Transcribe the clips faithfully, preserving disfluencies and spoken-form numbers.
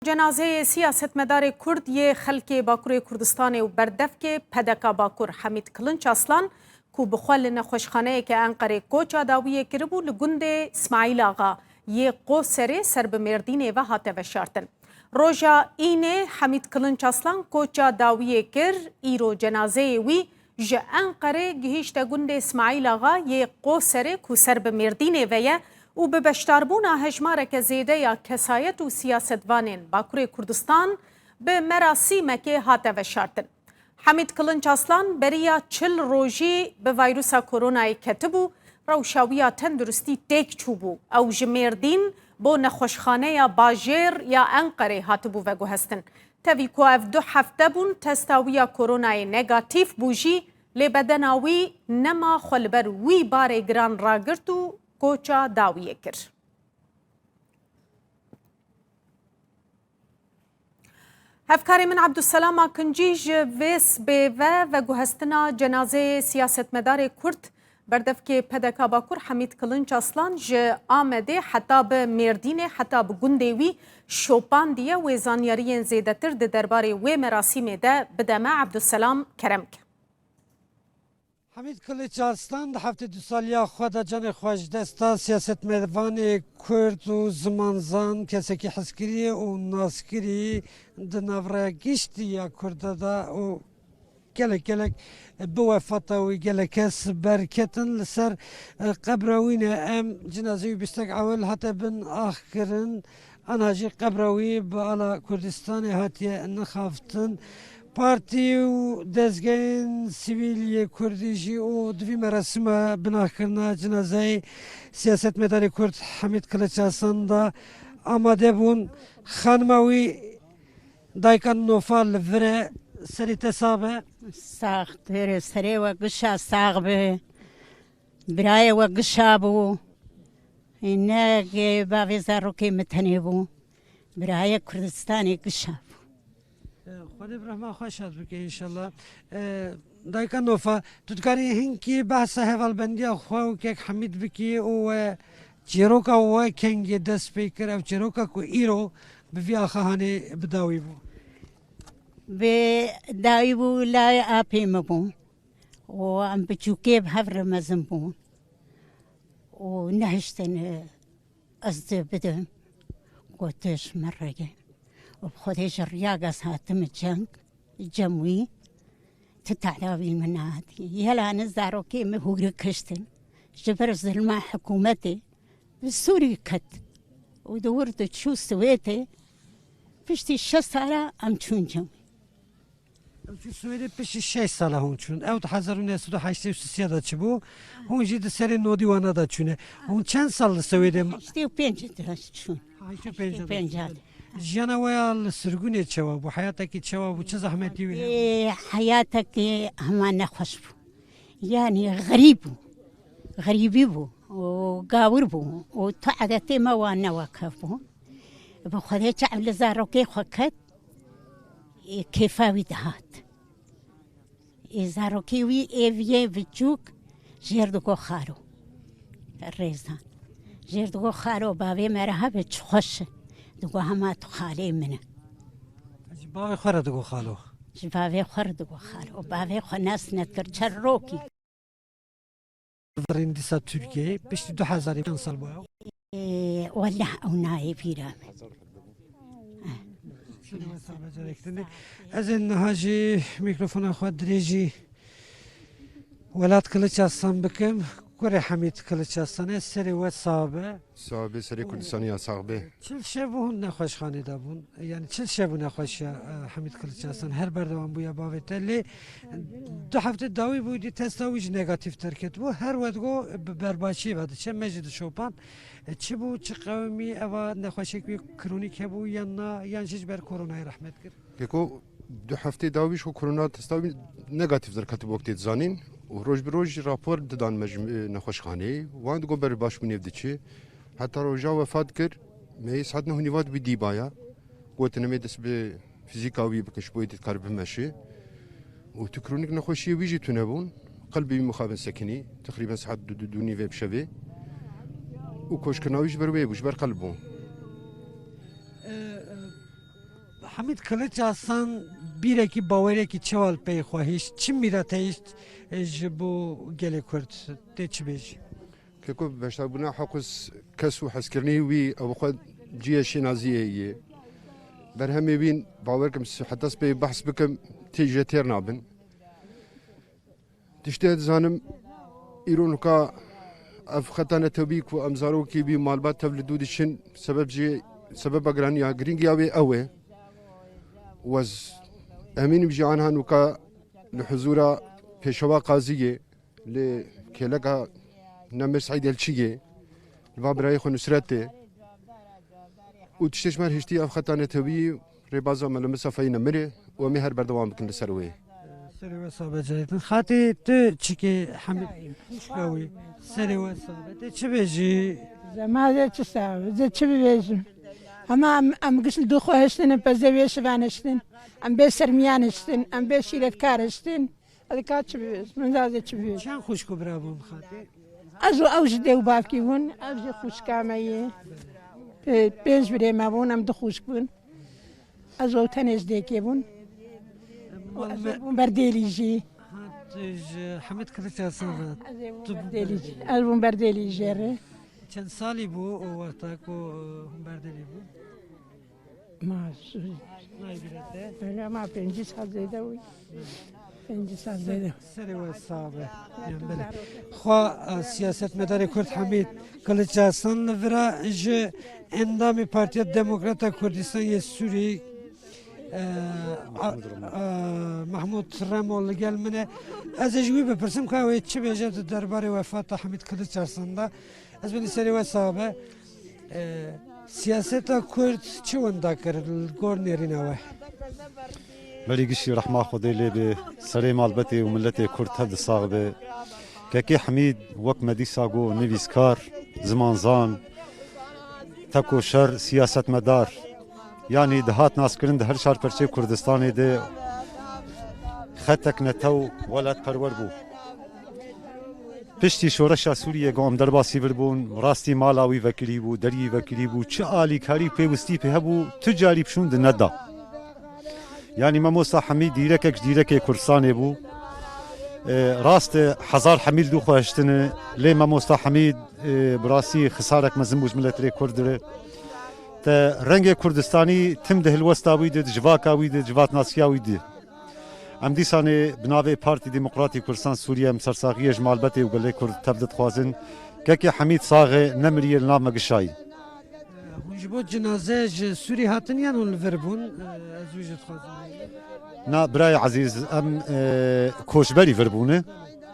Cenazeyê siyasetmedarê Kurd yê xelkê Bakurê Kurdistanê û berdevkê P D K Bakur Hemîd Kilinç Aslan, ku bi xwe li nexweşxaneyeke Enqerê koça dawiyê kiribû, li gundê Smaîl Axa yê Qoserê ser bi Mêrdînê ve hate veşartin. Roja Înê Hemîd Kilinç Aslan koça dawiyê kir, îro cenazeyê wî ji Enqerê gihîşte gundê Smaîl Axa yê Qoserê ku ser bi Mêrdînê ve ye û bi beşdarbûna hejmareke zêde ya kesayet û siyasetvanên Bakurê Kurdistan bi merasîmekê hate veşartin. Hemîd Kilinç Aslan beriya çil rojî bi vayrusa koronayê ketibû, rewşa wî ya tenduristî têk çûbû. Ew ji Mêrdîn bo nexweşxaneya bajêr ya Enqerê hatibû veguhestin. Tevî ku ev du hefte bûn testa wî ya koronayê negatîf bû jî, lê bedena wî nema xwe li ber wî barê giran ragirt û koça dawiyê kir. Hevkarê min Abdulselam Akincî ji vê sibê ve veguhestina cenazeyê siyasetmedarê Kurd, berdevkê P D K Bakur Hemîd Kilinç Aslan ji Amedê heta bi Mêrdînê, heta bi gundê wî şopandiye. Wê zanyariyên zêdetir di derbarê wê merasîmê de bide me. Abdulselam, kerem ke. Hemîd Kiliç Arslan di heftê du saliya xwe de canê xwe ji dest da. Siyasetmevanê Kurd û zimanzan, kesekî hizkirî û naskirî di navreya giştî ya Kurda de û gelek gelek bi wefata wî gelek kes berketin. Li ser, e, qebra wî ne em cinazê wî bîstek ewil hate bin ax kirin. Ana jî qebra wî bi ala Kurdistanê hatiye nixaftin. Partî û dezgehên sivîl yê Kurdî jî û di vî merasîma binaxkirina cinazeyê siyasetmedarê Kurd Hemîd Kiliç Arslan de amade bûn. Xanima wî dayika Nofa li vir e, serê te sax be. Sax, pêrê serê we gişa sax be. Birayê we gişa bû. Ne bavê zarokê min tenê bû. Birayê Kurdistanê gişa bû. Xwedê bi rehma xwe şad bike înşallah. E, Dayika Nofa, tu dikarî hinkî behsa hevalbendiya xwe û kek Hemîd bikî û we çîroka we kengê dest pê kir, ev çîroka ku îro bi vî axa hanê bi dawî bû? Bi dawî bû, layê apê min bû. û em biçûkê bi hev re mezin bûn û nehiştin ez dê bidim. Got, "Tu ji min re ye." Û bi Xwedê ji riya ez hatime ceng, cem wî, ti tedawî min nehatî. Yelane zarokê min hûrî kiştin. Ji ber zilma hikûmetê bi Sûrî ket û di wir diçû Swêdê. Piştî şeş sala em çûn cem wî. Ew çû Swêdê piştî şeş sala hûn çûn. Ew di hezar û neh sed û heştê û sê de çûbû. Hûn jî di serê nodî wana de çûne. Hûn çend sal li Swêdê ma- Heştê û pênc de çûn. Heştê û pênc de. Heştê û pênc de. Jiyana we ya li sirgûnê çawa bû? Heyatekî çawa bû? Çi zehmetî wî hebû? Ê, heyatekî hema nexweş bû. Yanî xerîb bû. Xerîbî bû û gawir bû û tu edetê me wan ne wek hev bû. Bi Xwedê çi ev li zarokê xwe ket, ê, kêfa wî dihat. Ê, zarokê wî êv yê biçûk jêr digo xalo. Rêzan. Jêr digo xalo, bavê me re hebe çi xweş e. Digo hema tu xalê min e. Ji bavê xwe re digo xalo. Ji bavê xwe re digo xalo. Bavê xwe nas nedikir çerokî. Birîn dîsa Tirkiyeyê, piştî du hezarî çend sal bû ew? Ê, wellah ew nayê bîra min. Şûnê we sax be, carek din. Ez ê niha jî mîkrofona xwe dirêjî Welat Kiliç Aslan bikim. Kurê Hemîd Kiliç Aslan e, serê we sax be. Sax be, serê Kurdistanê ya sax be. Çil şev bû hûn nexweşxanê de bûn. Yani çil şev û nexweşiya, e, Hemîd Kiliç Aslan her berdewam bûya bavê te. Lê du heftê dawî bû, dî testa wî jî negatîf derketibû. Her we digo bi berbaçiyê ve diçe, me jî dişopan. E, çi bû, çi qewimî, eva nexweşek wî kronîk hebû yan na, yan jî ji ber koronayê rehmet kir? Keko, du heftê dawî jî korona testa wî negatîf derketibû wek tê dizanîn. Û roj bi roj jî rapor didan me ji, e, nexweşxaneyê. Wan digo berbaş bûnê diçe. Heta roja wefat kir, me yê saet neh û nîva dibî dîbaya. Gotin em ê dest bi fizîka wî bikin, ji bo yê dikare bimeşe. Û tu kronîk nexweşiyê wî jî tune bûn. Qelbê wî mixabin sekinî. Teqrîben saet du, du, du nîvê bi şevê. Û koçkirina wî ji ber wê bû, ji ber qelb bû. E, e, Hemîd Kiliç Arslan bîrekî, bawerekî çawa li pey xwe hişt? Çi mîra te hişt, e, ji bo gelê Kurd? Tê çi bêjî? Keko, beşdarbûna heqûs kes û hezkirinê wî ew xwe cihê şênaziyê yê. Berhemê wî bawer kim s-, heta spê behs bikim tê jê têr nabin. Tiştê dizanim, îro nuka ev xeta netewî ku em zarokî wî malbat tev li dû diçin, sebeb jî, sebeba giraniya, girîngiya wê ew e. Wez emînim jî anha nuka li huzûra pêşewa qaziyê, li kêleka Nemir Seîd Elçiyê, li va birayê xwe Nusretê. Û tiştê ji me hiştî ev xeta netewî, rêbaza me li Misafayî Nemirê û em ê her berdewam bikin li ser wê. Serê we sabe Celalettin. Xatî tu çikê Hemîd Şikawî. Serê we sabe. Te çi bêjî? Zema ze çi sabe, ze çi bibêjim? Hema em, em giş li dû xwe hiştin, em pezê wê şivan hiştin, em bê sermiyan hiştin, em bê şîretkar hiştin. Ez ka çi bibêjim? Min zazê çi bibêjim? Çend xwişk û bira bûn xatê? Ez û ew ji dê û bavkî bûn, ev jî xwişka me ye. Pê-, pênc birê me bûn, em du xwişk bûn. Ez û ew tenê ji dêkê bûn. Û ez ê bûm berdêlî jî. Ha, tu ji Hemîd Kiliç Arslan re. Ez ê bûm berdêlî jî. Ez bûm berdêlî jê re. Çend salî bû o wexta ku, e, hûn berdêlî bûn? Ma su-, Nayê bîra te? Öyle ama pêncî sal zêde wî. Pêncî sal zêde. Serê we sax be. Yan belê. Xwe, e, siyasetmedarê Kurd Hemîd Kiliç Arslan li vira ji endamê Partiya Demokrata Kurdistan yê Sûrî, e, a-, Mahmud Remo. e, Mahmud Remo li gel min e. Ez ê ji wî bipirsim ka wê çi bêje di derbarê wefata Hemîd Kiliç Arslan de. Ez bêjim serê we sax be. E, siyaseta Kurd çi winda kir li gor nêrîna we? Belê giştî rehma Xwedê lê be, serê malbetê û miletê Kurd tev de sax be. Kekê Hemîd wek me dîsa got nivîskar, zimanzan, tekoşer, siyasetmedar. Yanî dihat naskirin di her çar perçê Kurdistanê de xetek netew welatperwer bû. Piştî şoreşa Sûriyê ku em derbasî vir bûn, rastî mala wî vekirî bû, derî vekirî bû, çi alîkarî pêwistî pê hebû, tu carî pişûn di neda. Yanî Mamosta Hemîd dîrekek ji dîrekê Kurdistanê bû. E, rast e, hezar Hemîd dû xwe hiştine, lê Mamosta Hemîd, e, bi rastî xisarek mezin bû ji miletê Kurd re. Te rengê Kurdistanî tim di hilwesta wî de, di civaka wî de, di civatnasiya wî de. Em dîsanê bi navê Partî Demokratî Kurdistan Sûriye em sersaxiyê ji malbetê û gelê Kurd tev de dixwazin. Kekê Hemîd sax e, nemiriye, li nav me gişayî. Hûn ji bo cinaze ji Sûrî hatin yan hûn li vir bûn? Ez wî jî dixwazim. Na birayê ezîz, em, e, koçberî vir bûne.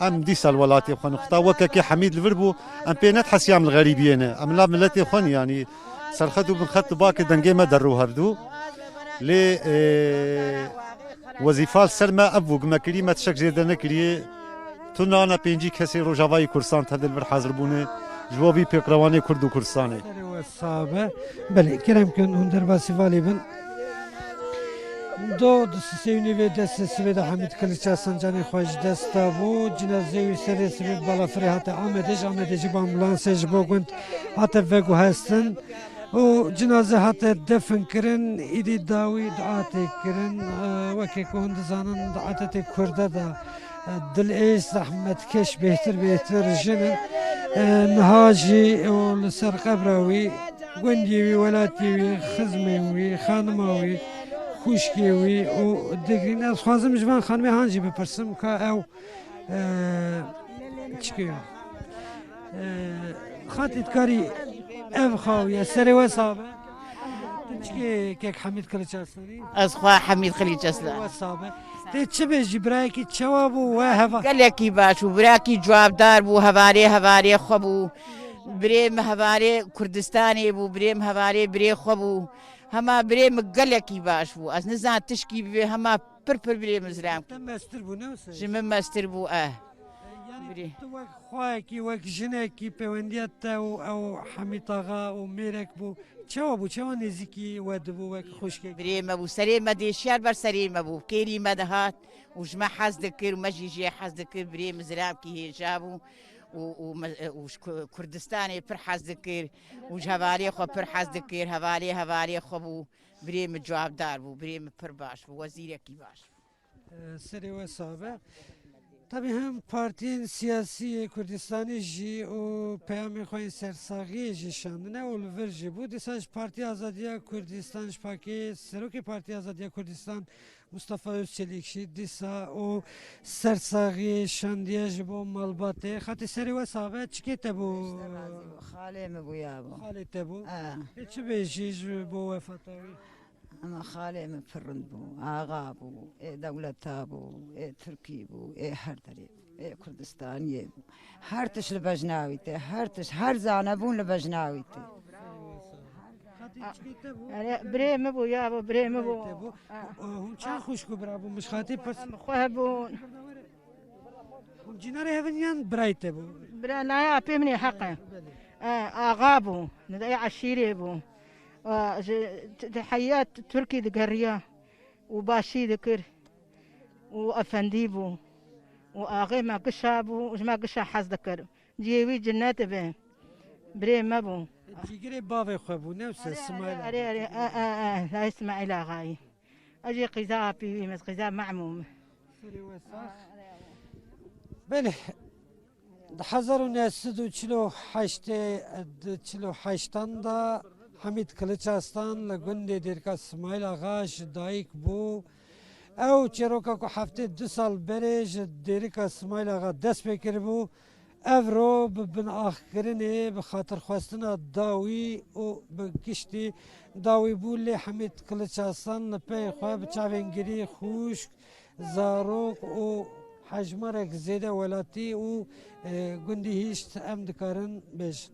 Em dîsa li welatê xwe nixuta. Wek kekê Hemîd li vir bû, em pê nedihesiyam li xerîbiyê ne. Em li nav miletê xwe ne, yanî serxet û binxet tu bake dengê me derû hevdû. Lê, e, wezîfa li ser me ev bû, ku me kirî me tiştek zêde nekiriye. Tu nane pêncî kesê Rojavayê Kurdistan tevdil vir hazir bûne ji bo vî pêkrewanê Kurd û Kurdistanê. Serê we sabe. Belê, kerem kin hûn derbasî valê bin. Do di sisê û nîvê destê sibê de Hemîd Kiliç Arslan canê xwe ji dest da bû. Cinazê wî serê sibê balafirê hate Amedê, ji Amedê jî bi ambulansê ji bo gund hate veguhestin. û cinaze hate defin kirin, îdî dawî dua tê kirin. E, wekî ku hûn dizanin, di adetê Kurda de, e, dilêz, zehmetkeş bêhtir bêhtir jin in. E, niha jî û li ser qebra wî, gundê wî, welatê wî, xizmên wî, xanima wî, xwişkê wî û digrîn. Ez dixwazim ji van xanimê han jî bipirsim ka ew Ee, çikê? Ee, Xatî dikarî ev xawiye, serê we sabe. Tu çikê kek Hemîd Kiliç Arslanî? Ez xwe Hemîd Kiliç Arslan. Serê we sabe. Tê çi bêjî, birayekî çawa bû we heva? Gelekî baş bû, birakî cewabdar bû, hevalê hevalê xwe bû. Birê min hevalê Kurdistanê bû, birê min hevalê birê xwe bû. Hema birê min gelekî baş bû. Ez nizan tişkî bibê, hema pir pir birê min zilam. Te mestir bû, ne wisa? Ji min mestir bû, eh. Yani Birê. Tu wek xwayekî, wek jinekî pêwendiya te û ew Hemîd Axa û mêrek bû. Çawa bû? Çawa nêzîkî we dibû wek xwişkek? Birê me bû, serê me dêşiyar ber serê me bû. Kêrî me dihat û ji me hez dikir û me jî jê hez dikir. Birê min zilamkî hêja bû û, û me, û ji Ku-, Kurdistanê pir hez dikir û ji hevalê xwe pir hez dikir. Hevalê hevalê xwe bû. Birê min cewabdar bû, birê min pir baş bû, wezîrekî baş bû. Serê we sax be. Tabî hem partiyên siyasî yê Kurdistanê jî û peyamên xwe yên sersaxiyê jî şandine û li vir jî bû. Dîsa ji Partiya Azadiya Kurdistan, ji pakê Serokê Partiya Azadiya Kurdistan Mustafa Özçelik jî dîsa û sersaxiyê şandiye ji bo malbatê. Xatî serê we sax be, çikê te bû? Xalê min bû ya bû. Xalê te bû? Ê çi bêjî ji bo wefata wî? Ama xalê min pir rind bû, axa bû, ê dewleta bû, ê Tirkî bû, ê her derê bû, ê Kurdistaniyê bû. Her tişt li bejna wî tê, her tişt, her zanebûn li bejna wî tê. Xatî çikê te bû? Erê, birê min bû, ya bû, birê min bû. Te bû. Hûn çend xwişk û bira bûn? Min ji xatî pirs. Em xwe hebûn. Hûn cînarê hev in yan birayê te bû? Bira naya apê min ê heqe. Belê. E, axa bû, nidayê eşîrê bû. E, ji, di heya Tirkî digeriya û başî dikir û efendî bû. Û axê me gişa bû, ji me gişa hez dikir. Cihê wî cinnet be. Birê me bû. Cîgirê bavê xwe bû, ne wisa Erê, Simayîl erê, erê, Axa. Erê, e, e, e, la Îsmaîl Axayî. Ez jî qîza apî wî me, qîza Memû me. Serê we sax. Belê, di hezar û neh sed û çil û heştê, di çil û heştan de Hemîd Kiliç Aslan li gundê Dêrika Simayîl Axa ji dayik bû. Ew çîroka ku heftê du sal berê ji Dêrika Simayîl Axa dest pê kiribû, ev ro bi binaxkirinê, bi xatirxwestina dawî û bi giştî dawî bû, lê Hemîd Kiliç Aslan li pey xwe bi çavên girî xwişk, zarok û hejmarek zêde welatî û, e, gundî hişt, em dikarin bêjin.